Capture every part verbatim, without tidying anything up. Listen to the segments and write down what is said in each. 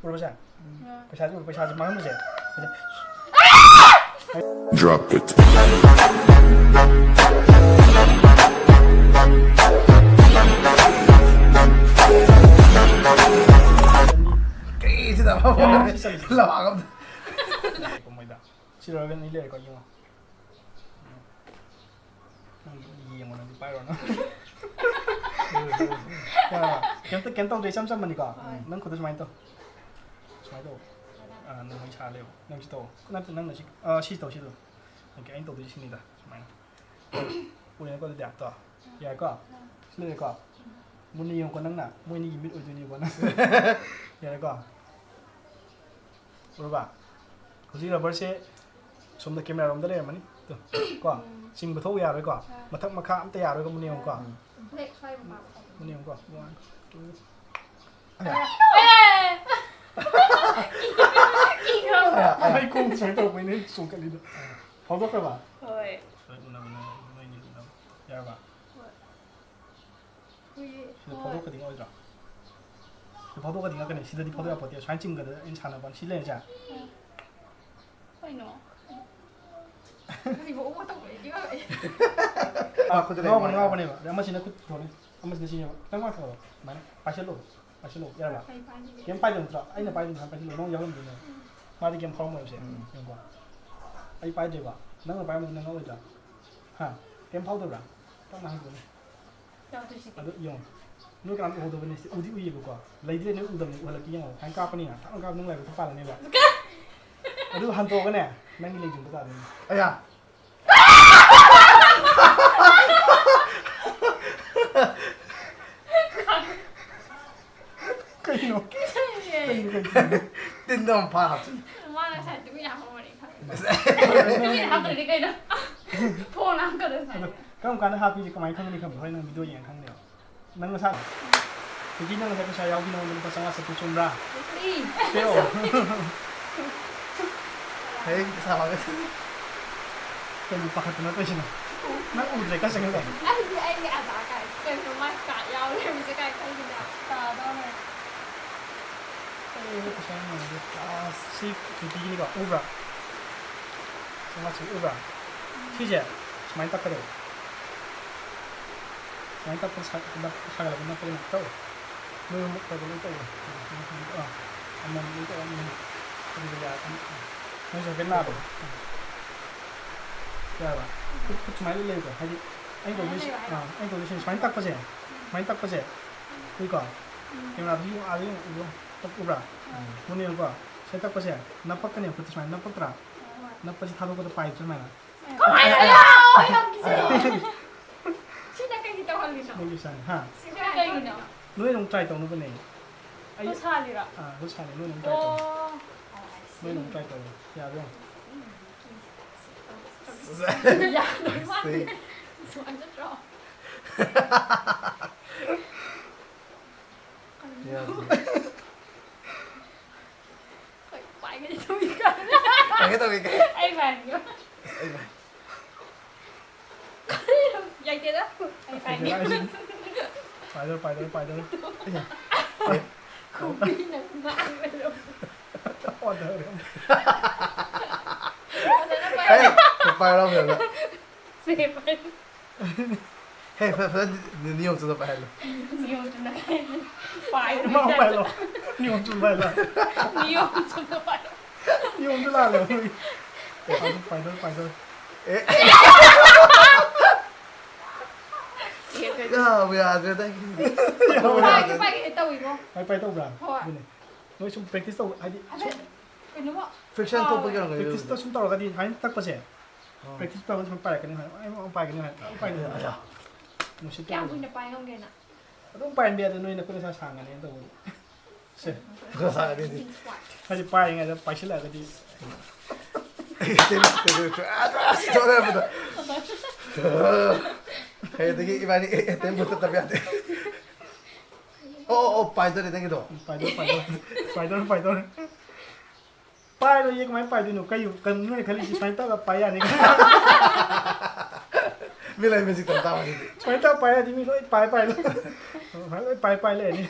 ꯎꯔꯕꯁꯦ? ꯄꯩꯁꯥꯁꯦ ꯎꯔ, ꯄꯩꯁꯥꯁꯦ ꯃꯥꯡꯍꯟꯕꯁꯦ꯫ Drop it. ꯀꯩꯁꯤꯗ ꯂꯥꯛꯑꯒ ꯁꯤ ꯂꯣꯏꯔꯒ ꯅꯪ ꯂꯩꯔꯦꯀꯣ, ꯌꯦꯡꯉꯣ꯫ ꯅꯪ ꯌꯦꯡꯉꯣ, ꯅꯪꯗꯤ ꯄꯥꯏꯔꯣ ꯅꯪ꯫ ꯀꯩꯝꯇ, ꯀꯩꯝ ꯇꯧꯗꯦ, ꯏꯆꯝ ꯆꯝꯕꯅꯤꯀꯣ꯫ ꯍꯣꯏ꯫ ꯅꯪ ꯈꯨꯠꯇ ꯁꯨꯃꯥꯏꯅ ꯇꯧ꯫ ꯁꯨꯃꯥꯏꯅ ꯇꯧ꯫ ꯑꯥ, ꯅꯪ ꯋꯥꯔꯤ ꯁꯥ ꯂꯩꯌꯣ꯫ ꯅꯪ ꯁꯤ ꯇꯧ꯫ ꯅꯠꯇꯦ, ꯅꯪꯅ ꯁꯤ, ꯑꯥ, ꯁꯤ ꯇꯧ, ꯁꯤ ꯇꯧ꯫ ꯑꯣꯀꯦ, ꯑꯩꯅ ꯇꯧꯗꯣꯏꯁꯤ ꯁꯤꯅꯤꯗ꯫ ꯁꯨꯃꯥꯏꯅ꯫ ꯎꯔꯦꯅꯀꯣ ꯑꯗꯨꯗꯤ? ꯇꯣ꯫ ꯌꯥꯔꯦꯀꯣ? ꯁꯤ ꯂꯩꯔꯦꯀꯣ? ꯃꯨꯟꯅ ꯌꯦꯡꯉꯨꯀꯣ ꯅꯪꯅ꯫ ꯃꯣꯏ ꯑꯅꯤꯒꯤ ꯃꯤꯠ ꯑꯣꯏꯗꯣꯏꯅꯦꯕꯣ ꯅꯪ꯫ ꯌꯥꯔꯦꯀꯣ? ꯎꯔꯕ? ꯍꯧꯖꯤꯛ ꯔꯕꯔꯁꯦ ꯁꯣꯝꯗ ꯀꯦꯃꯦꯔꯥ ꯔꯣꯝꯗ ꯂꯩꯔꯝꯃꯅꯤ꯫ ꯇꯨ, ꯀꯣ? ꯎꯝ꯫ ꯆꯤꯡꯕ ꯊꯣꯛ ꯌꯥꯔꯣꯏꯀꯣ? ꯑꯥ꯫ ꯃꯊꯛ ꯃꯈꯥ ꯑꯝꯇ ꯌꯥꯔꯣꯏꯀꯣ, ꯃꯨꯟꯅ ꯌꯦꯡꯉꯨꯀꯣ꯫ ꯎꯝ꯫ ꯕ꯭ꯂꯦꯛ ꯁ꯭ꯋꯥꯏ ꯃꯄꯥꯗ ꯊꯝꯃꯣ꯫ ꯃꯨꯟꯅ ꯌꯦꯡꯉꯨꯀꯣ꯫ One, two꯫ ꯑꯦ! ꯀꯤꯈ꯭ꯔꯕ? ꯑꯩ ꯈꯣꯡ ꯁꯨꯃꯥꯏꯅ ꯇꯧꯔꯛꯄꯩꯅꯦ ꯆꯣꯡꯈꯠꯂꯤꯗꯣ꯫ ꯐꯥꯎꯗꯣꯛꯈ꯭ꯔꯕ? ꯍꯣꯏ꯫ ꯍꯣꯏ, ꯎꯅꯕ, ꯎꯅꯕ, ꯅꯣꯏꯅꯤ ꯎꯅꯕ꯫ ꯌꯥꯔꯕ? ꯍꯣꯏ꯫ ꯍꯨꯏ-, ꯁꯤꯗ ꯍꯣꯏ꯫ ꯐꯥꯎꯗꯣꯛꯀꯗꯤ ꯉꯝꯃꯣꯏꯗ꯭ꯔꯣ? ꯁꯤꯗ ꯐꯥꯎꯗꯣꯛꯀꯗꯤ ꯉꯝꯒꯅꯤ꯫ ꯁꯤꯗꯗꯤ ꯐꯥꯎꯗꯣꯛ ꯌꯥꯄꯣꯠꯇꯦ꯫ ꯁꯨꯃꯥꯏꯅ ꯆꯤꯡꯒꯗ ꯑꯩꯅ ꯁꯥꯟꯅꯕ ꯋꯥꯅꯤ꯫ ꯁꯤ ꯂꯩꯔꯁꯦ꯫ ꯎꯝ꯫ ꯀꯩꯅꯣ? ꯀꯔꯤꯕꯨ ꯑꯣ ꯇꯧꯔꯦ? ꯏꯃꯥ! ꯉꯥꯎꯕꯅꯦ, ꯉꯥꯎꯕꯅꯦꯕ꯫ ꯑꯗꯩ ꯑꯃꯁꯤꯅ ꯈꯨꯠ ꯄꯨꯊꯣꯛꯑꯅꯤ꯫ ꯑꯃꯁꯤꯅ ꯁꯤꯅꯦꯕ꯫ ꯈꯤꯇꯪ ꯉꯥꯛꯊꯣꯛꯑꯣ꯫ ꯑꯗꯨꯃꯥꯏꯅ ꯄꯥꯏꯁꯜꯂꯣ꯫ ꯄꯥꯏꯁꯜꯂꯣ꯫ ꯌꯥꯔꯕ? ꯀꯩ ꯄꯥꯏꯁꯤꯒꯦ? ꯀꯩꯝ ꯄꯥꯏꯗꯕ ꯅꯠꯇ꯭ꯔꯣ? ꯑꯩꯅ ꯄꯥꯏꯗꯕ ꯅꯪ ꯄꯥꯏꯁꯜꯂꯣ꯫ ꯅꯪ ꯌꯥꯎꯔꯝꯗꯣꯏꯅꯦ꯫ ꯎꯝ꯫ ꯃꯥꯗꯤ ꯀꯩꯝ ꯐꯥꯎꯔꯝꯃꯣꯏꯕꯁꯦ꯫ ꯎꯝ꯫ ꯌꯦꯡꯉꯨꯀꯣ꯫ ꯑꯩ ꯄꯥꯏꯗ꯭ꯔꯤꯕ꯫ ꯅꯪꯅ ꯄꯥꯏꯔꯝꯃꯗꯤ ꯅꯪ ꯉꯛꯑꯣꯏꯗ꯭ꯔꯥ? ꯍꯥ? ꯀꯩꯝ ꯐꯥꯎꯗꯕ꯭ꯔꯥ? ꯇꯞꯅ ꯍꯥꯏꯕꯤꯌꯨꯅꯦ꯫ ꯌꯥꯎꯗꯣꯏꯁꯤꯗꯤ꯫ ꯑꯗꯨ ꯌꯦꯡꯉꯣ꯫ ꯅꯣꯏ ꯀꯅꯥꯝꯇ ꯎꯍꯧꯗꯕꯅꯦ꯫ ꯁꯤ ꯎꯗꯤ ꯎꯏꯌꯦꯕꯀꯣ꯫ ꯂꯩꯗꯤ ꯂꯩ, ꯅꯣꯏ ꯎꯗꯕꯅꯦ꯫ ꯎꯍꯜꯂꯛꯀꯦ ꯌꯦꯡꯉꯣ꯫ ꯁꯨꯃꯥꯏꯅ ꯀꯥꯞꯄꯅꯤꯅ꯫ ꯊꯛꯅ ꯀꯥꯞꯄ ꯅꯪ ꯂꯥꯏꯕꯛꯇ ꯄꯥꯜꯂꯅꯦꯕ꯫ ꯑꯗꯨ ꯍꯟꯇꯣꯛꯑꯒꯅꯦ, ꯅꯪꯒꯤ ꯂꯦꯡꯖꯨꯝꯗ ꯇꯥꯗꯣꯏꯅꯦ꯫ ꯑꯌꯥ! ꯀꯩꯅꯣ? ꯀꯩꯅꯣ, ꯀꯩꯅꯣ? ꯇꯤꯟꯗꯣ ꯑꯃꯨꯛ ꯐꯥ ꯍꯥꯞꯆꯤꯟ꯫ ꯃꯥꯅ ꯉꯁꯥꯏ ꯇꯨꯃꯤꯟꯅ ꯍꯥꯞꯄꯝꯕꯅꯤ ꯈꯪꯉꯦ꯫ ꯇꯨꯃꯤꯟꯅ ꯍꯥꯞꯇ꯭ꯔꯗꯤ ꯀꯩꯅꯣ? ꯐꯣꯟ ꯍꯥꯞꯀꯗꯧ ꯑꯗꯣ ꯁꯥꯏ꯫ ꯀꯔꯝ ꯀꯥꯟꯗ ꯍꯥꯞꯄꯤꯁꯦ ꯀꯃꯥꯏꯅ ꯈꯪꯒꯅꯤ ꯈꯪꯕ꯭ꯔꯣ? ꯍꯣꯔꯦꯟ ꯅꯪ ꯚꯤꯗꯤꯑꯣ ꯌꯦꯡꯉ ꯈꯪꯅꯦꯕ꯫ ꯅꯪ ꯅꯁꯥ, ꯀꯨꯀꯤ, ꯅꯪ ꯉꯁꯥꯏ ꯄꯩꯁꯥ ꯌꯥꯎꯈꯤ ꯅꯉꯣꯟꯗ ꯂꯨꯄꯥ ꯆꯥꯝꯃꯉꯥ ꯆꯥꯇ꯭ꯔꯨꯛ ꯆꯨꯝꯕ꯭ꯔꯥ? ꯄꯤꯔꯛꯑꯣ꯫ ꯍꯌꯦꯡ ꯄꯩꯁꯥ ꯐꯪꯒꯅꯤ꯫ ꯀꯩꯅꯣ ꯄꯥꯈꯠꯇꯅ ꯇꯧꯔꯤꯁꯤꯅ? ꯅꯪ ꯎꯗ꯭ꯔꯦ, ꯀꯥꯏ ꯆꯪꯉꯤꯅꯣ? ꯑꯩꯗꯤ ꯑꯩꯒꯤ ꯑꯙꯥꯔ ꯀꯥꯔꯗ, ꯀꯩꯅꯣ, ꯃꯥꯏ ꯀꯥꯔꯗ ꯌꯥꯎ ꯂꯩꯔꯝꯃꯤꯁꯦ ꯀꯥꯏ ꯈꯪꯗꯦ ꯍꯥꯏꯕ꯫ ꯇꯥꯗꯧꯔꯦ꯫ ꯑꯦ, ꯄꯩꯁꯥ ꯌꯥꯝ ꯃꯥꯡꯉꯦ꯫ ꯑꯁ, ꯁꯤ ꯀꯨꯔꯇꯤꯒꯤꯅꯤꯀꯣ꯫ ꯎꯕ꯭ꯔꯥ? ꯁꯤ ꯃꯥꯁꯤ ꯎꯕ꯭ꯔꯥ? ꯁꯤꯁꯦ ꯁꯨꯃꯥꯏꯅ ꯇꯛꯀꯗꯧꯕ꯫ ꯁꯨꯃꯥꯏꯅ ꯇꯛꯄꯗ ꯁꯥ-, ꯁꯥꯒꯠꯂꯛꯄ ꯅꯞꯄꯗ ꯇꯧ꯫ ꯅꯣꯏ ꯑꯃꯨꯛ ꯇꯧꯕ ꯂꯣꯏ ꯇꯧ꯫ ꯑꯥ, ꯑꯃꯃꯝ ꯂꯣꯏ ꯇꯧ, ꯑꯃꯃꯝ꯫ ꯑꯗꯨꯗꯤ ꯌꯥꯔꯦ꯫ ꯅꯣꯏꯁꯨ ꯍꯥꯏꯐꯦꯠ ꯅꯥꯕ꯭ꯔꯣ? ꯌꯥꯔꯕ? ꯈꯨꯠ, ꯈꯨꯠ ꯁꯨꯃꯥꯏꯅ ꯂꯩꯕ꯭ꯔꯣ? ꯍꯥꯏꯗꯤ ꯑꯩꯅ ꯇꯧꯗꯣꯏꯁꯦ, ꯁꯨꯃꯥꯏꯅ ꯂꯩꯕ ꯍꯥꯏꯔꯣ? ꯑꯥ, ꯑꯩꯅ ꯇꯧꯗꯣꯏꯁꯦ ꯁꯨꯃꯥꯏꯅ ꯇꯛꯄꯁꯦ, ꯁꯨꯃꯥꯏꯅ ꯇꯛꯄꯁꯦ꯫ ꯎꯏꯀꯣ? ꯎꯝ꯫ ꯀꯦꯃꯦꯔꯥꯗꯨꯁꯨ ꯑꯥꯗ ꯌꯦꯡꯉꯣ, ꯎꯕ꯭ꯔꯣ? ꯇꯛ-, ꯎꯕ꯭ꯔꯥ? ꯎꯝ꯫ ꯃꯨꯟꯅ ꯌꯦꯡꯉꯨꯀꯣ꯫ ꯁꯤ ꯇꯛꯄꯁꯦ ꯅꯞꯄꯛꯀꯅꯦꯕ, ꯈꯨꯠꯇ ꯁꯨꯃꯥꯏꯅ ꯅꯞꯄꯛꯇ꯭ꯔꯥ? ꯍꯣꯏ꯫ ꯅꯞꯄꯁꯤ ꯊꯥꯗꯣꯛꯄꯗ ꯄꯥꯏꯕꯁꯦ ꯁꯨꯃꯥꯏꯅ꯫ ꯀꯃꯥꯏꯅ? ꯑꯌꯥ! ꯌꯥꯝ ꯀꯤꯖꯩ꯫ ꯁꯤꯅ ꯀꯩꯒꯤ ꯇꯧꯍꯜꯂꯤꯅꯣ? ꯅꯪꯒꯤ ꯏꯁꯥꯅ, ꯍꯥ? ꯁꯤꯅ ꯀꯩꯒꯤꯅꯣ? ꯅꯣꯏꯅ ꯑꯃꯨꯛ try ꯇꯧꯅꯕꯅꯦ꯫ ꯑꯩ, ꯈꯨꯠ ꯁꯥꯜꯂꯤꯔꯣ? ꯑꯥ, ꯈꯨꯠ ꯁꯥꯜꯂꯤ, ꯅꯣꯏꯅ ꯑꯃꯨꯛ try ꯇꯧ꯫ ꯑꯣ꯫ ꯅꯣꯏꯅ ꯑꯃꯨꯛ try ꯇꯧ꯫ ꯌꯥꯕ꯭ꯔꯥ ꯌꯦꯡꯉꯣ꯫ ꯌꯥꯗꯣꯏ ꯃꯥꯟꯗꯦ꯫ ꯁꯤ꯫ ꯁꯨꯃꯥꯏꯅ ꯅꯠꯇ꯭ꯔꯣ? ꯌꯥꯗꯦ꯫ ꯍꯣꯏ, ꯄꯥꯏꯒꯦ ꯇꯧꯏ ꯀꯥꯏꯅ꯫ ꯄꯥꯏꯒꯦ ꯇꯧꯏ ꯀꯥꯏ꯫ ꯑꯩ ꯄꯥꯏꯒꯦ꯫ ꯑꯁ, ꯑꯩ ꯄꯥꯏ-, ꯌꯥꯏꯇꯦꯗ꯫ ꯑꯩ ꯄꯥꯏꯒꯦ꯫ ꯄꯥꯏꯗꯧꯔꯦ, ꯄꯥꯏꯗꯧꯔꯦ, ꯄꯥꯏꯗꯧꯔꯦ꯫ ꯈꯨꯕꯤꯅ ꯉꯥꯡꯕꯗꯣ꯫ ꯑꯣꯟꯊꯔꯦ꯫ ꯐꯖꯅ ꯍꯦ, ꯄꯥꯏꯔꯣ꯫ ꯄꯥꯏꯔꯣ, ꯐꯖꯅ꯫ ꯁꯦ, ꯄꯥꯏꯔꯣ꯫ ꯍꯦ, ꯐ-, ꯐꯖꯅ ꯅꯤ-, ꯅꯤꯌꯣꯝ ꯆꯨꯝꯅ ꯄꯥꯏꯍꯜꯂꯨ꯫ ꯅꯤꯌꯣꯝ ꯆꯨꯝꯅ ꯄꯥꯏꯍꯜꯂꯨ꯫ ꯄꯥꯏꯔꯣ꯫ ꯅꯤꯌꯣꯝ ꯆꯨꯝꯅ ꯄꯥꯏꯍꯜꯂꯨ꯫ ꯅꯤꯌꯣꯝ ꯆꯨꯝꯅ ꯄꯥꯏꯔꯣ꯫ ꯅꯤꯌꯣꯝꯁꯨ ꯂꯥꯜꯂꯦ ꯑꯗꯨꯒꯤ꯫ ꯄꯥꯏꯗꯧꯔꯦ, ꯄꯥꯏꯗꯧꯔꯦ, ꯄꯥꯏꯗꯧꯔꯦ꯫ ꯑꯦ꯫ ꯌꯥꯕꯨ ꯌꯥꯗ꯭ꯔꯦꯗ ꯑꯩꯒꯤꯗꯤ꯫ ꯄꯥꯏꯒꯦ, ꯄꯥꯏꯒꯦ ꯇꯧꯏꯕꯣ꯫ ꯄꯥꯏ, ꯄꯥꯏ ꯇꯧꯕ꯭ꯔꯥ? ꯍꯣꯏ꯫ ꯑꯗꯨꯅꯦ꯫ ꯅꯣꯏ ꯁꯨꯝ practice ꯇꯧꯕ, ꯍꯥꯏꯗꯤ ꯍꯥꯏꯐꯦꯠ ꯁꯨꯝ ꯀꯩꯅꯣꯃ friction ꯊꯣꯛꯄꯒꯤ ꯀꯥꯎꯔꯦ꯫ ꯑꯣꯏꯔꯝꯒꯅꯤ practice ꯇꯣ ꯑꯗꯨꯕꯨꯗꯤ꯫ ꯁꯨꯝ ꯇꯧꯔꯒꯗꯤ ꯁꯨꯃꯥꯏꯅ ꯇꯛꯄꯁꯦ꯫ ꯑꯥ꯫ Practice ꯇꯧꯔꯒ ꯁꯨꯝ ꯄꯥꯏꯔꯛꯀꯅꯤ ꯁꯨꯃꯥꯏꯅ꯫ ꯑꯩ ꯑꯃꯨꯛ ꯄꯥꯏꯒꯅꯤ ꯁꯨꯃꯥꯏꯅ꯫ ꯑꯩ ꯄꯥꯏꯒꯅꯤ꯫ ꯑꯌꯥ꯫ ꯅꯨꯡꯁꯤꯠ ꯀꯌꯥꯝ ꯇꯧꯔꯒ꯫ ꯀꯨꯏꯅ ꯄꯥꯏ ꯉꯝꯒꯦ ꯅꯪ? ꯑꯗꯨꯝ ꯄꯥꯏꯍꯟꯕ ꯌꯥꯗꯦ, ꯅꯣꯏ ꯅꯈꯨꯠ ꯅꯁꯥ ꯁꯥꯡꯉꯅꯤ ꯇꯧꯕꯗꯤ꯫ ꯁꯦ꯫ ꯈꯨꯠ ꯁꯥꯡꯉꯅꯤ꯫ ꯍꯥꯏꯗꯤ ꯄꯥꯏꯔꯤꯉꯩꯗ ꯄꯥꯏꯁꯤꯜꯂꯛꯑꯒꯗꯤ꯫ ꯑꯁ, ꯊꯣꯛꯂꯛꯄꯗꯣ꯫ ꯍꯌꯦꯡꯗꯒꯤ ꯏꯕꯥꯅꯤ attempt ꯇꯧꯗꯕ ꯌꯥꯗꯦ꯫ ꯑꯣ, ꯑꯣ, ꯑꯣ, ꯄꯥꯏꯗꯣꯔꯦ ꯅꯪꯒꯤꯗꯣ꯫ ꯄꯥꯏꯗꯣꯔꯦ, ꯄꯥꯏꯗꯣꯔꯦ꯫ ꯄꯥꯏꯗꯣꯔꯦ, ꯄꯥꯏꯗꯣꯔꯦ꯫ ꯄꯥꯏꯔꯣꯏꯌꯦ, ꯀꯃꯥꯏꯅ ꯄꯥꯏꯗꯣꯏꯅꯣ? ꯀꯩ, ꯀꯩꯅꯣ ꯅꯣꯏꯅ ꯈꯜꯂꯤꯁꯤ ꯁꯨꯃꯥꯏꯅ ꯇꯧꯔꯒ ꯄꯥꯏ ꯌꯥꯅꯤ? ꯃꯤ ꯂꯣꯏ magic ꯇꯧ ꯇꯥꯕ ꯑꯗꯨꯗꯤ꯫ ꯁꯨꯃꯥꯏꯅ ꯇꯧꯔꯒ ꯄꯥꯏ ꯌꯥꯅꯤ, ꯃꯤ ꯂꯣꯏ ꯄꯥꯏ, ꯄꯥꯏ ꯂꯣꯏ꯫ ꯁꯨꯃꯥꯏꯅ ꯂꯣꯏ ꯄꯥꯏ, ꯄꯥꯏ ꯂꯩꯔꯅꯤ꯫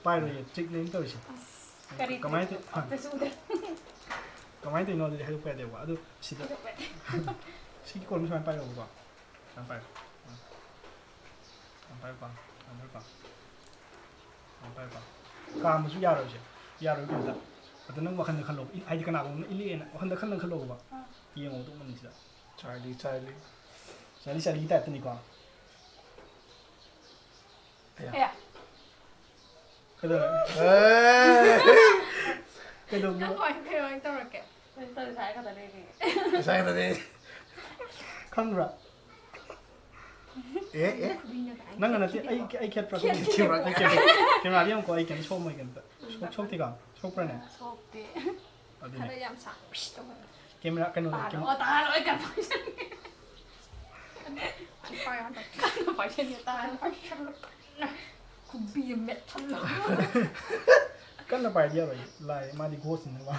ꯄꯥꯏꯔꯣꯏꯌꯦ, trick ꯅꯦ ꯑꯩꯅ ꯇꯧꯔꯤꯁꯦ꯫ ꯑꯁ, ꯀꯔꯤ ꯀꯃꯥꯏꯅ ꯇꯧ-, ꯑꯝꯇꯁꯨ ꯎꯗꯦ꯫ ꯀꯃꯥꯏꯅ ꯇꯧꯔꯤꯅꯣ ꯑꯗꯨꯗꯤ ꯍꯥꯏꯗꯣꯛꯄ ꯌꯥꯗꯦꯕ꯫ ꯑꯗꯨ ꯁꯤꯗ ꯍꯥꯏꯗꯣꯛꯄ ꯌꯥꯗꯦ꯫ ꯁꯤꯒꯤ ꯀꯣꯜ ꯁꯨꯃꯥꯏꯅ ꯄꯥꯏꯔꯛꯑꯣꯕꯀꯣ꯫ ꯁꯨꯃꯥꯏꯅ ꯄꯥꯏꯔꯣ꯫ ꯎꯝ꯫ ꯁꯨꯃꯥꯏꯅ ꯄꯥꯏꯔꯣꯀꯣ꯫ ꯁꯨꯃꯥꯏꯅ ꯄꯥꯏꯔꯣꯀꯣ꯫ ꯁꯨꯃꯥꯏꯅ ꯄꯥꯏꯔꯣꯀꯣ꯫ ꯀꯥꯝꯕꯁꯨ ꯌꯥꯔꯣꯏꯁꯦ꯫ ꯌꯥꯔꯣꯏ ꯀꯩꯝꯇ꯫ ꯑꯗꯨ ꯅꯪ ꯋꯥꯈꯜꯗ ꯈꯜꯂꯣ꯫ ꯏ-, ꯍꯥꯏꯗꯤ ꯀꯅꯥꯒꯨꯝꯕꯅ ꯏꯜꯂꯛꯑꯦꯅ ꯋꯥꯈꯜꯗ ꯈꯜꯂꯒ ꯈꯜꯂꯣꯕ꯫ ꯑꯥ꯫ ꯌꯦꯡꯉꯣ ꯑꯗꯨꯝ ꯃꯅꯤꯡꯁꯤꯗ꯫ Charlie, Charlie. ꯆꯥꯔꯂꯤ, ꯆꯥꯔꯂꯤꯒꯤ ꯇꯥꯏꯞꯇꯅꯤꯀꯣ꯫ ꯑꯌꯥ꯫ ꯑꯌꯥ꯫ ꯀꯩꯗꯧꯔꯦ? ꯑꯦ! ꯀꯩꯗꯧꯒꯦ? ꯅꯪ ꯀꯃꯥꯏ-, ꯀꯃꯥꯏ ꯇꯧꯔꯛꯀꯦ? ꯀꯩꯝ ꯇꯧꯗꯦ, ꯉꯁꯥꯏ ꯈꯛꯇꯅꯦ꯫ ꯉꯁꯥꯏ ꯈꯛꯇꯅꯦ꯫ ꯈꯪꯕ꯭ꯔꯥ? ꯑꯦ, ꯑꯦ꯫ ꯅꯪꯅ ꯅꯠꯇꯦ, ꯑꯩ, ꯑꯩ ꯈꯦꯠꯄ꯭ꯔꯥ? ꯈꯦꯠ-, ꯈꯦꯠ-, ꯈꯦꯠ-, ꯈꯦꯠ-, ꯀꯦꯃꯦꯔꯥꯗꯤ ꯌꯦꯡꯉꯨꯀꯣ, ꯑꯩ ꯀꯩꯝ ꯁꯣꯛꯑꯝꯃꯣꯏ ꯀꯩꯝꯇ꯫ ꯁꯣꯛ-, ꯁꯣꯛꯇꯦꯀꯣ? ꯁꯣꯛꯄ꯭ꯔꯥꯅꯦ? ꯁꯣꯛꯇꯦ꯫ ꯑꯗꯨꯅꯦ꯫ ꯈꯔ ꯌꯥꯝ ꯁꯥꯡ-, ꯄꯤꯁ ꯇꯧꯕ꯫ ꯀꯦꯃꯦꯔꯥ ꯀꯩꯅꯣꯗ, ꯄꯥꯔꯣ, ꯀꯦꯝ-, ꯇꯥꯔꯣ, ꯑꯩ ꯀꯩꯝ ꯄꯥꯏꯁꯟꯒꯦ꯫ ꯄꯥꯏꯁꯟꯒꯦ, ꯇꯥꯔꯣ, ꯄꯥꯏꯁꯜꯂꯣ꯫ ꯈꯨꯕꯤ ꯑꯃ ꯃꯦꯠꯊꯠꯂꯣ꯫ ꯀꯟꯅ ꯄꯥꯏꯗꯤ ꯌꯥꯔꯣꯏ, ꯂꯥꯏ, ꯃꯥꯗꯤ ꯒꯣꯁꯅꯤꯅ ꯃꯥ꯫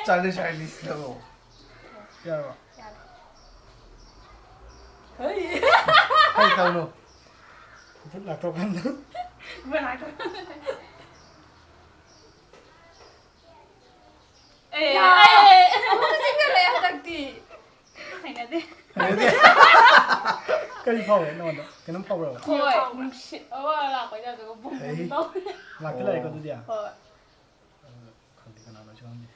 ꯆꯥꯔꯂꯤ, ꯆꯥꯔꯂꯤ, ꯆꯠꯂꯣ꯫ ꯌꯥꯔꯕ? ꯌꯥꯔꯦ꯫ ꯍꯩ꯫ ꯀꯩ ꯇꯧꯅꯣ? ꯚꯨꯠ ꯂꯥꯛꯇꯧ ꯀꯥꯟꯗ꯫ ꯚꯨꯠ ꯂꯥꯛꯇꯧ꯫ ꯑꯦ, ꯌꯥ! ꯑꯦ! ꯑꯃꯨꯛꯀ ꯆꯤꯡꯈꯠꯂꯛꯑꯦ ꯍꯟꯗꯛꯇꯤ꯫ ꯍꯩꯅꯗꯦ꯫ ꯍꯩꯅꯗꯦ? ꯀꯔꯤ ꯐꯥꯎꯋꯦ ꯅꯉꯣꯟꯗ? ꯀꯩꯅꯣꯝ ꯐꯥꯎꯕ꯭ꯔꯕ? ꯍꯣꯏ, ꯅꯨꯡꯁꯤꯠ ꯑꯃ ꯂꯥꯛꯄꯩ ꯇꯥꯏꯞꯇꯒ ꯕꯨꯝ ꯕꯨꯝ ꯍꯩ꯫ ꯇꯧꯋꯦ꯫ ꯂꯥꯛꯇꯤ ꯂꯥꯛꯑꯦꯀꯣ ꯑꯣ꯫ ꯑꯗꯨꯗꯤ? ꯍꯣꯏ꯫ ꯑꯗꯨ ꯈꯪꯗꯦ, ꯀꯅꯥꯅꯣꯁꯨ ꯈꯪꯗꯦ꯫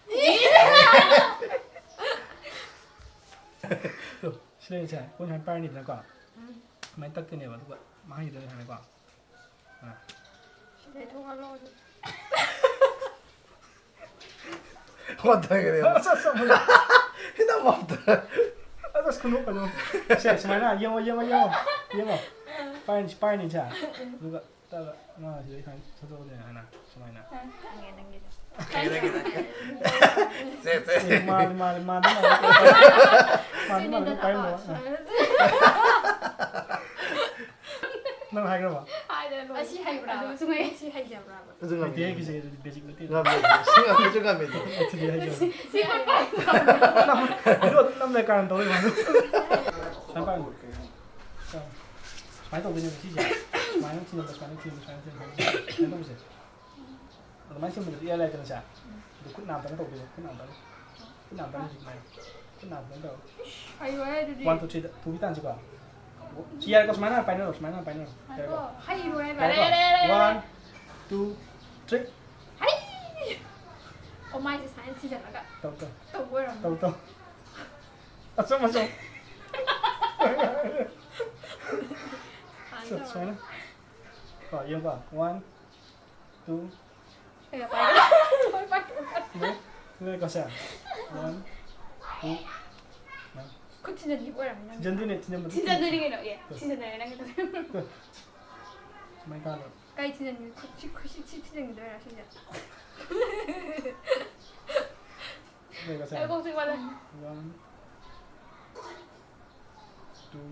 ꯇꯨ, ꯁꯤ ꯂꯩꯔꯤꯁꯦ, ꯑꯩꯈꯣꯏ ꯁꯨꯃꯥꯏꯅ ꯄꯥꯏꯔꯅꯤꯗꯅꯀꯣ꯫ ꯎꯝ꯫ ꯁꯨꯃꯥꯏꯅ ꯇꯛꯇꯣꯏꯅꯦꯕ, ꯑꯗꯨꯒ ꯃꯥꯡꯈꯤꯗꯣꯏꯅꯦ ꯁꯨꯃꯥꯏꯅꯀꯣ꯫ ꯑꯥ꯫ ꯁꯤꯗꯩ ꯊꯣꯛꯍꯜꯂꯣ ꯑꯗꯨꯝ꯫ ꯋꯥꯊꯈ꯭ꯔꯦ꯫ ꯑꯁ, ꯑꯁ, ꯑꯃꯨꯛ꯫ ꯍꯤꯗꯥꯛ ꯃꯥꯞꯇ꯫ ꯑꯁ, ꯑꯁ, ꯈꯨꯅꯣꯛ ꯀꯩꯅꯣ꯫ ꯁꯦ, ꯁꯨꯃꯥꯏꯅ ꯌꯦꯡꯉꯣ, ꯌꯦꯡꯉꯣ, ꯌꯦꯡꯉꯣ, ꯌꯦꯡꯉꯣ꯫ ꯄꯥꯏꯔꯅꯤ, ꯄꯥꯏꯔꯅꯤꯁꯦ꯫ ꯑꯗꯨꯒ ꯇꯛꯑꯒ ꯃꯥ ꯁꯤꯗꯩ ꯁꯨꯃꯥꯏꯅ ꯊꯣꯛꯇꯣꯛꯑꯅꯤ ꯍꯥꯏꯅ, ꯁꯨꯃꯥꯏꯅ꯫ ꯑꯥ, ꯈꯪꯉꯦ ꯅꯪꯒꯤꯗꯣ꯫ ꯈꯪꯉꯦ ꯅꯪꯒꯤꯗꯣ꯫ ꯁꯦ, ꯁꯦ꯫ ꯑꯦ, ꯃꯥꯜꯂꯦ, ꯃꯥꯜꯂꯦ, ꯃꯥꯜꯂꯦ, ꯃꯥꯜꯂꯦ꯫ ꯃꯥꯜꯂꯦ, ꯃꯥꯜꯂꯦ, ꯁꯤꯅꯤꯗꯅ, ꯄꯥꯏꯔꯝꯃꯣ꯫ ꯑꯥ꯫ ꯅꯪ ꯍꯥꯏꯈ꯭ꯔꯕ? ꯍꯥꯏꯗ꯭ꯔꯦ, ꯂꯣꯏꯔꯦ꯫ ꯑꯁꯤ ꯍꯩꯕ꯭ꯔꯥ? ꯑꯗꯨꯁꯨ ꯉꯥꯏ-, ꯑꯁꯤ ꯍꯩꯖꯕ꯭ꯔꯥ? ꯑꯗꯨꯁꯨ ꯉꯝꯃꯤ꯫ ꯍꯩꯇꯦꯍꯦ, ꯀꯤꯖꯩ, ꯑꯗꯨꯗꯤ basic ꯅꯠꯇꯦ꯫ ꯉꯝꯃꯤ꯫ ꯁꯤ ꯉꯝꯃꯤ, ꯁꯤ ꯉꯝꯃꯤ꯫ ꯑꯗꯨꯗꯤ ꯍꯩꯖꯕ꯫ ꯁꯤ ꯍꯩꯕ꯭ꯔꯥ? ꯅꯝ-, video ꯅꯝꯂꯩ ꯀꯥꯔꯟ ꯇꯧ ꯂꯩ ꯃꯥꯗꯣ꯫ ꯁꯨꯃꯥꯏꯅ ꯄꯥꯏꯌꯨ꯫ ꯁꯨꯃꯥꯏꯅ ꯇꯧꯗꯣꯏꯅꯦꯕ ꯁꯤꯁꯦ꯫ ꯁꯨꯃꯥꯏꯅ ꯊꯤꯜꯂꯒ, ꯁꯨꯃꯥꯏꯅ ꯊꯤꯜꯂꯒ, ꯁꯨꯃꯥꯏꯅ ꯊꯤꯜꯂꯒ, ꯁꯨꯃꯥꯏꯅ ꯇꯧꯁꯦ꯫ ꯑꯗꯨꯃꯥꯏꯅ ꯁꯦꯝꯕꯗꯨꯗꯤ ꯏꯔꯥꯏ ꯂꯥꯏꯗꯅ ꯁꯦ꯫ ꯑꯗꯨ ꯈꯨꯠ ꯅꯥꯝꯇꯪ ꯇꯧꯕꯤꯌꯨ, ꯈꯨꯠ ꯅꯥꯝꯇꯪ꯫ ꯈꯨꯠ ꯅꯥꯝꯇꯪ ꯍꯧꯖꯤꯛ ꯁꯨꯃꯥꯏꯅ꯫ ꯈꯨꯠ ꯅꯥꯝꯇꯪ ꯇꯧ꯫ ꯍꯩꯔꯣꯏ ꯑꯗꯨꯗꯤ꯫ One, two, three ꯗ ꯇꯨꯕꯤ ꯇꯥꯟꯁꯤꯀꯣ꯫ ꯁꯤ ꯌꯥꯔꯦꯀꯣ, ꯁꯨꯃꯥꯏꯅ ꯄꯥꯏꯅꯔꯣ, ꯁꯨꯃꯥꯏꯅ ꯄꯥꯏꯅꯔꯣ꯫ ꯉꯥꯏꯈꯣ, ꯌꯥꯔꯦꯀꯣ? ꯍꯩꯔꯣꯏ ꯍꯥꯏꯕ꯫ ꯌꯥꯔꯦꯀꯣ? ꯌꯥꯔꯦ, ꯌꯥꯔꯦ, ꯌꯥꯔꯦ, ꯌꯥꯔꯦ꯫ One, two, three꯫ ꯍꯩ! ꯑꯣ, ꯃꯥꯏꯁꯦ ꯁꯨꯃꯥꯏꯅ ꯊꯤꯖꯤꯜꯂꯒ ꯇꯧ, ꯇꯧ꯫ ꯇꯧꯕ ꯑꯣꯏꯔꯝꯅꯤ꯫ ꯇꯧ, ꯇꯧ꯫ ꯑꯆꯨꯝ, ꯑꯆꯨꯝ꯫ ꯁꯨꯃꯥꯏꯅ ꯇꯧꯔꯒ꯫ ꯁꯨꯃꯥꯏꯅ꯫ ꯀꯣ, ꯌꯦꯡꯉꯨꯀꯣ꯫ One, two꯫ ꯀꯩꯒ ꯄꯥꯏꯒꯦ? ꯂꯣꯏ ꯄꯥꯏꯒꯦ꯫ ꯂꯣꯏ, ꯂꯣꯏꯀꯣ ꯁꯦ꯫ One, two꯫ ꯈꯨꯠ ꯊꯤꯟꯖꯟꯈꯤꯕ ꯑꯣꯏꯔꯝꯅꯤ ꯅꯪ꯫ ꯊꯤꯟꯖꯟꯗꯣꯏꯅꯦ, ꯊꯤꯟꯖꯟꯕꯗꯤ꯫ ꯊꯤꯟꯖꯟꯗꯣꯏꯅꯤ ꯀꯩꯅꯣ, ꯑꯦ, ꯇꯧ꯫ ꯊꯤꯟꯖꯟꯗꯣꯏꯅꯦ ꯅꯪꯒꯤꯗꯣ꯫ ꯇꯧ꯫ ꯁꯨꯃꯥꯏꯅ ꯀꯥꯜꯂꯣ꯫ ꯀꯩ ꯊꯤꯟꯖꯟꯒꯦ? ꯈꯨꯠ, ꯁꯤ, ꯈꯨꯠ, ꯁꯤ, ꯁꯤ ꯊꯤꯟꯖꯟꯈꯤꯗꯣꯏꯔꯥ ꯁꯤꯁꯦ? ꯂꯣꯏꯀꯣ ꯁꯦ꯫ ꯑꯩ ꯀꯣꯛ ꯆꯤꯛꯄꯅꯦ꯫ One, two,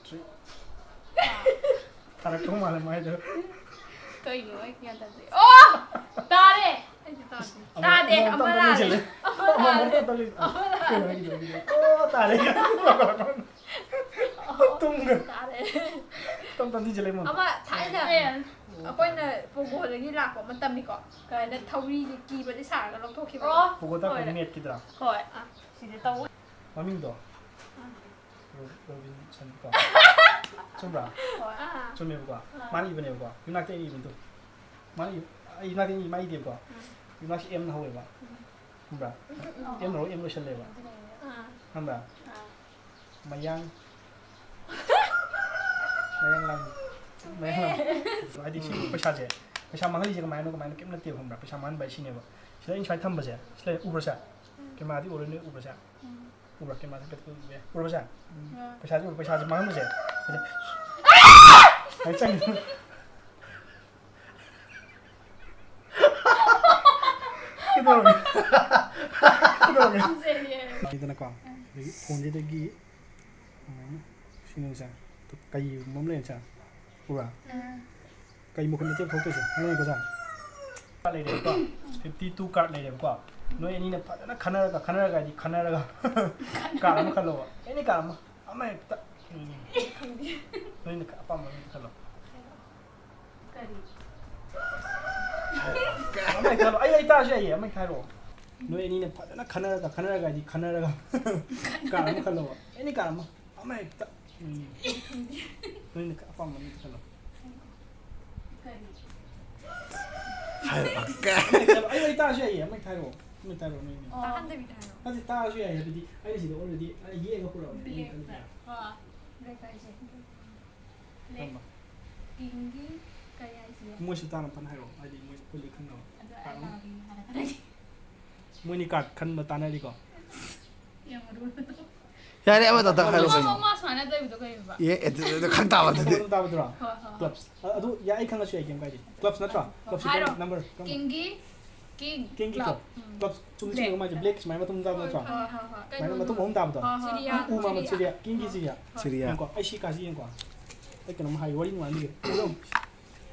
three꯫ ꯊꯥꯔꯛꯇꯧ ꯃꯥꯜꯂꯦ ꯃꯥꯏꯗꯣ꯫ ꯀꯩꯅꯣ? ꯑꯩ ꯒ꯭ꯌꯥꯟ ꯇꯥꯗꯦ꯫ ꯑꯣ! ꯇꯥꯔꯦ! ꯑꯩꯗꯤ ꯇꯥꯗꯦ꯫ ꯑꯃꯨꯛ, ꯇꯥꯗꯦ, ꯑꯃꯨꯛ ꯑꯃ ꯇꯞꯅ ꯂꯥꯜꯂꯦ꯫ ꯂꯩꯁꯤꯜꯂꯦ꯫ ꯑꯃ ꯑꯃꯨꯛ ꯂꯥꯜꯂꯦ꯫ ꯇꯞꯅ ꯂꯩ-, ꯑꯃ ꯂꯥꯜꯂꯦ꯫ ꯀꯩꯅꯣ ꯍꯥꯏꯒꯤꯗꯧꯔꯤꯒꯦ? ꯑꯣ, ꯇꯥꯔꯦ꯫ ꯇꯨꯝꯒ꯭ꯔꯦ꯫ ꯇꯥꯔꯦ꯫ ꯇꯞ ꯇꯞ ꯊꯤꯖꯤꯜꯂꯦ ꯃꯣꯟ꯫ ꯑꯃ ꯊꯥꯏꯅ ꯑꯦ꯫ ꯑꯩꯈꯣꯏꯅ ꯄꯣꯒꯣꯗꯒꯤ ꯂꯥꯛꯄ ꯑꯃ ꯇꯝꯃꯤꯀꯣ꯫ ꯀꯩꯅꯣ ꯊꯧꯔꯤꯒꯤ ꯀꯤꯕꯗꯤ ꯁꯥꯔꯒ ꯂꯧꯊꯣꯛꯈꯤꯕ꯫ ꯑꯣ꯫ ꯄꯣꯒꯣ ꯇꯥꯛꯄ ꯍꯣꯏ꯫ ꯃꯦꯠꯀꯤꯗ꯭ꯔꯥ? ꯍꯣꯏ꯫ ꯑꯥ, ꯁꯤꯗ ꯇꯧ꯫ ꯃꯃꯤꯡꯗꯣ? ꯑꯥ꯫ ꯔꯣ-, ꯔꯣꯕꯤꯟꯁꯟ ꯀꯣ꯫ ꯆꯨꯝꯕ꯭ꯔꯥ? ꯍꯣꯏ꯫ ꯑꯥ꯫ ꯆꯨꯝꯃꯦꯕꯀꯣ꯫ ꯑꯥ꯫ ꯃꯥꯅ ꯏꯕꯅꯦꯕꯀꯣ꯫ ꯌꯨꯝꯅꯥꯛꯇ ꯑꯩꯅ ꯏꯕꯅꯤ ꯇꯨ꯫ ꯃꯥꯅ ꯏ-, ꯑꯩ ꯌꯨꯝꯅꯥꯛꯇ ꯑꯩꯅ ꯏ-, ꯃꯥ ꯏꯗꯦꯕꯀꯣ꯫ ꯎꯝ꯫ ꯌꯨꯝꯅꯥꯛꯁꯦ ꯑꯦꯝꯅ ꯍꯧꯋꯦꯕ꯫ ꯎꯝ꯫ ꯈꯪꯕ꯭ꯔꯥ? ꯎꯝ, ꯎꯝ, ꯎꯝ꯫ ꯑꯦꯝꯅ ꯍꯧꯔꯒ ꯑꯦꯝ ꯂꯣꯏꯁꯜꯂꯦꯕ꯫ ꯑꯥ꯫ ꯈꯪꯕ꯭ꯔꯥ? ꯑꯥ꯫ ꯃꯌꯥꯡ-, ꯃꯌꯥꯡ ꯂꯥꯡ-, ꯃꯌꯥꯡ ꯂꯥꯡ-, ꯍꯥꯏꯗꯤ ꯁꯤ ꯄꯩꯁꯥꯁꯦ, ꯄꯩꯁꯥ ꯃꯥꯡꯍꯜꯂꯤꯁꯦ ꯀꯃꯥꯏꯅ, ꯀꯃꯥꯏꯅ ꯀꯩꯝ ꯅꯠꯇꯦꯕ, ꯈꯪꯕ꯭ꯔꯥ? ꯄꯩꯁꯥ ꯃꯥꯡꯍꯟꯕ ꯍꯥꯏꯁꯤꯅꯦꯕ꯫ ꯁꯤꯗ ꯑꯩꯅ ꯁꯨꯃꯥꯏꯅ ꯊꯝꯕꯁꯦ, ꯁꯤ ꯂꯩ, ꯎꯕ꯭ꯔꯥ ꯁꯦ? ꯎꯝ꯫ ꯀꯦꯃꯦꯔꯥꯗꯤ ꯎꯔꯣꯏ, ꯅꯣꯏ ꯎꯕ꯭ꯔꯥ ꯁꯦ? ꯎꯝ꯫ ꯎꯕ꯭ꯔꯥ? ꯀꯦꯃꯦꯔꯥꯁꯦ ꯀꯩꯗꯧ ꯎꯕ ꯌꯥꯏ? ꯎꯔꯕ ꯁꯦ? ꯎꯝ꯫ ꯄꯩꯁꯥꯁꯦ ꯎꯕ꯭ꯔꯥ? ꯄꯩꯁꯥꯁꯦ ꯃꯥꯡꯍꯟꯕꯁꯦ꯫ ꯁꯤꯗ ꯍꯥꯏ ꯆꯪꯉꯤ꯫ ꯀꯩꯗꯧꯔꯒꯦ? ꯀꯩꯗꯧꯔꯒꯦ? ꯂꯩꯗꯅꯀꯣ, ꯑꯗꯒꯤ ꯐꯣꯟꯁꯤꯗꯒꯤ, ꯎꯝ, ꯁꯤꯅꯦꯕꯁꯦ, ꯀꯩꯒꯨꯝꯕ ꯑꯃ ꯂꯩꯔꯦꯁꯦ, ꯎꯕ꯭ꯔꯥ? ꯎꯝ꯫ ꯀꯩ ꯃꯈꯨꯟ ꯃꯆꯦꯠ ꯊꯣꯛꯇꯣꯏꯁꯦ? ꯈꯪꯉꯦꯀꯣ ꯁꯦ? Card ꯂꯩꯔꯦꯕꯀꯣ, fifty two card ꯂꯩꯔꯦꯕꯀꯣ, ꯅꯣꯏ ꯑꯅꯤꯅ ꯐꯖꯅ ꯈꯟꯅꯔꯒ, ꯈꯟꯅꯔꯒ ꯍꯥꯏꯗꯤ ꯈꯟꯅꯔꯒ, card ꯑꯃ ꯈꯜꯂꯣꯕ, any card ꯑꯃ, ꯑꯃ ꯍꯦꯛꯇ, ꯎꯝ, ꯈꯪꯗꯦ꯫ ꯅꯣꯏꯅ ꯑꯄꯥꯝꯕ ꯑꯃ ꯍꯦꯛꯇ ꯈꯜꯂꯣ꯫ ꯀꯔꯤ? ꯈꯜꯂꯣ, ꯑꯩ ꯑꯩ ꯇꯥꯔꯁꯨ ꯌꯥꯏꯌꯦ, ꯑꯃ ꯍꯦꯛꯇ ꯍꯥꯏꯔꯛꯑꯣ꯫ ꯅꯣꯏ ꯑꯅꯤꯅ ꯐꯖꯅ ꯈꯟꯅꯔꯒ, ꯈꯟꯅꯔꯒ ꯍꯥꯏꯗꯤ ꯈꯟꯅꯔꯒ ꯀꯥꯔ ꯑꯃ ꯈꯜꯂꯣꯕ, ꯑꯦꯅꯤ ꯀꯥꯔ ꯑꯃ, ꯑꯃ ꯍꯦꯛꯇ꯫ ꯎꯝ꯫ ꯅꯣꯏꯅ ꯑꯄꯥꯝꯕ ꯑꯃ ꯍꯦꯛꯇ ꯈꯜꯂꯣ꯫ ꯀꯔꯤ? ꯍꯥꯏꯔꯛꯑꯣ꯫ ꯑꯃ ꯍꯦꯛꯇ ꯈꯜꯂꯣ, ꯑꯩ ꯑꯩ ꯇꯥꯔꯁꯨ ꯌꯥꯏꯌꯦ, ꯑꯃ ꯍꯦꯛꯇ ꯍꯥꯏꯔꯛꯑꯣ, ꯑꯃ ꯍꯦꯛꯇ ꯍꯥꯏꯔꯛꯑꯣ ꯅꯣꯏ ꯑꯅꯤ꯫ ꯑꯣ꯫ ꯇꯥꯍꯟꯗꯕꯤꯗ ꯍꯥꯏꯔꯣ꯫ ꯅꯠꯇꯦ, ꯇꯥꯔꯁꯨ ꯌꯥꯏ ꯍꯥꯏꯕꯗꯤ ꯑꯩꯅ ꯁꯤꯗ already ꯑꯩꯅ ꯌꯦꯛꯑꯒ ꯄꯨꯔꯛꯑꯕꯅꯦ, ꯑꯩꯅ Black. ꯈꯜꯂꯤꯁꯦ꯫ ꯑꯣ꯫ Black ꯍꯥꯏꯁꯦ꯫ Black. ꯀꯔꯝꯕ? Kingꯒꯤ ꯀꯔꯤ ꯍꯥꯏꯁꯤꯒꯦ? ꯃꯣꯏꯁꯨ ꯇꯥꯅ ꯐꯅ ꯍꯥꯏꯔꯛꯑꯣ, ꯍꯥꯏꯗꯤ ꯃꯣꯏ ꯑꯩꯈꯣꯏ ꯂꯣꯏ ꯈꯪꯅꯕ꯫ ꯑꯗꯣ ꯑꯩ ꯇꯥꯒꯦ ꯍꯥꯟꯅ ꯇꯥꯔꯒꯦ꯫ ꯃꯣꯏꯅꯤ ꯀꯥꯔꯠ ꯈꯟꯕ ꯇꯥꯟꯅꯔꯤꯀꯣ꯫ ꯌꯥꯝ ꯑꯔꯨꯕꯗꯣ꯫ ꯌꯥꯔꯦ, ꯑꯃꯇ ꯍꯥꯏꯔꯣ ꯑꯃ ꯀꯩꯅꯣ꯫ ꯑꯃ ꯁꯨꯃꯥꯏꯅ ꯇꯧꯕꯗꯣ ꯀꯩ ꯍꯥꯏꯕ? ꯑꯦ ꯑꯦ, ꯑꯗꯨ- ꯑꯗꯨ ꯈꯪ ꯇꯥꯕ ꯑꯗꯨꯗꯤ꯫ ꯑꯗꯨꯝ ꯇꯥꯕꯗꯨꯔꯣ? ꯍꯣꯏ ꯍꯣꯏ ꯍꯣꯏ꯫ ꯀ꯭ꯂꯕꯁ꯫ ꯑ- ꯑꯗꯨ ꯌꯥꯏ, ꯑꯩ ꯈꯪꯉꯁꯨ ꯌꯥꯏ, ꯀꯩꯝ ꯀꯥꯏꯗꯦ꯫ ꯀ꯭ꯂꯕꯁ ꯅꯠꯇ꯭ꯔꯣ? ꯀ꯭ꯂꯕꯁ ꯍꯥꯏꯔꯣ꯫ ꯅꯝꯕꯔ ꯀꯔꯝꯕ? Kingꯒꯤ King꯫ Kingꯒꯤ Club꯫ club꯫ ꯎꯝ꯫ ꯀ꯭ꯂꯕ ꯆꯨꯝꯅ ꯆꯨꯝꯅ ꯃꯥꯏꯁꯦ ꯕ꯭ꯂꯦꯛ ꯁꯨꯃꯥꯏꯅ ꯃꯇꯨꯝ ꯇꯥꯕ ꯅꯠꯇ꯭ꯔꯣ? ꯍꯣꯏ ꯍꯣꯏ ꯍꯣꯏ꯫ ꯁꯨꯃꯥꯏꯅ ꯃꯇꯨꯝ ꯑꯍꯨꯝ ꯇꯥꯕꯗꯣ? ꯍꯣꯏ ꯍꯣꯏ꯫ ꯁꯤꯔꯤꯌꯥ꯫ ꯎ ꯃꯥꯃ ꯁꯤꯔꯤꯌꯥ꯫ ꯀꯤꯡꯒꯤ ꯁꯤꯔꯤꯌꯥ꯫ ꯁꯤꯔꯤꯌꯥ꯫ ꯌꯦꯡꯉꯣꯀꯣ, ꯑꯩ ꯁꯤ ꯀꯥꯁꯤ ꯌꯦꯡꯉꯣꯀꯣ꯫ ꯑꯩ ꯀꯩꯅꯣꯝ ꯍꯥꯏꯒꯦ, ꯋꯥꯔꯤ ꯅꯨꯡꯉꯥꯏ ꯑꯃ ꯂꯤꯒꯦ꯫ ꯎꯕ꯭ꯔꯥ?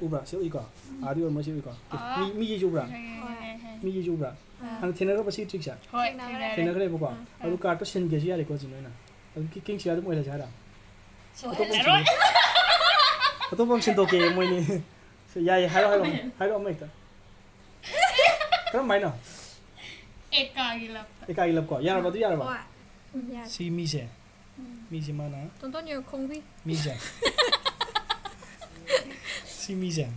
ꯎꯕ꯭ꯔꯥ? ꯁꯤ ꯎꯏꯀꯣ? ꯑꯥꯗꯤ ꯑꯣꯏꯔꯝꯃꯣꯏ, ꯁꯤ ꯎꯏꯀꯣ? ꯑꯥ꯫ ꯃꯤ, ꯃꯤꯒꯤꯁꯨ ꯎꯕ꯭ꯔꯥ? ꯈꯪꯉꯦ, ꯈꯪꯉꯦ, ꯈꯪꯉꯦ꯫ ꯃꯤꯒꯤꯁꯨ ꯎꯕ꯭ꯔꯥ? ꯑꯥ꯫ ꯍꯥꯟꯅ ꯊꯦꯡꯅꯈ꯭ꯔꯕ ꯁꯤ ꯇ꯭ꯔꯤꯛꯁꯦ? ꯍꯣꯏ, ꯊꯦꯡꯅꯔꯦ꯫ ꯊꯦꯡꯅꯈ꯭ꯔꯦꯕꯀꯣ? ꯑꯥ꯫ ꯑꯗꯨ ꯀꯥꯔꯠꯇꯣ ꯁꯤꯟꯒꯦꯁꯨ ꯌꯥꯔꯦꯀꯣ, ꯍꯧꯖꯤꯛ ꯅꯣꯏꯅ꯫ ꯑꯗꯨ ꯀꯤ-, ꯀꯤꯡ ꯁꯤꯔꯤꯌꯥ ꯑꯗꯨꯝ ꯑꯣꯏꯔꯁꯦ ꯍꯥꯏꯔꯣ? ꯑꯇꯣꯞꯄ ꯑꯃ ꯁꯤꯟꯗꯣꯛꯀꯦ ꯃꯣꯏꯅꯤ꯫ ꯁꯤ ꯌꯥꯏꯌꯦ, ꯍꯥꯏꯔꯣ, ꯍꯥꯏꯔꯣ, ꯍꯥꯏꯔꯣ ꯑꯃ ꯍꯦꯛꯇ꯫ ꯀꯔꯝꯍꯥꯏꯅ? ꯑꯦꯀꯥꯒꯤ ꯂꯞꯇ꯫ ꯑꯦꯀꯥꯒꯤ ꯂꯞꯀꯣ? ꯌꯥꯔꯕ? ꯑꯗꯨ ꯌꯥꯔꯕ? ꯍꯣꯏ꯫ ꯎꯝ, ꯌꯥꯔꯦ꯫ ꯁꯤ ꯃꯤꯁꯦ, ꯃꯤꯁꯦ ꯃꯥꯅ, ꯇꯣꯟꯇꯣꯟ ꯌꯣꯔ ꯈꯣꯡꯕꯤ꯫ ꯃꯤꯁꯦ, ꯁꯤ ꯃꯤꯁꯦ,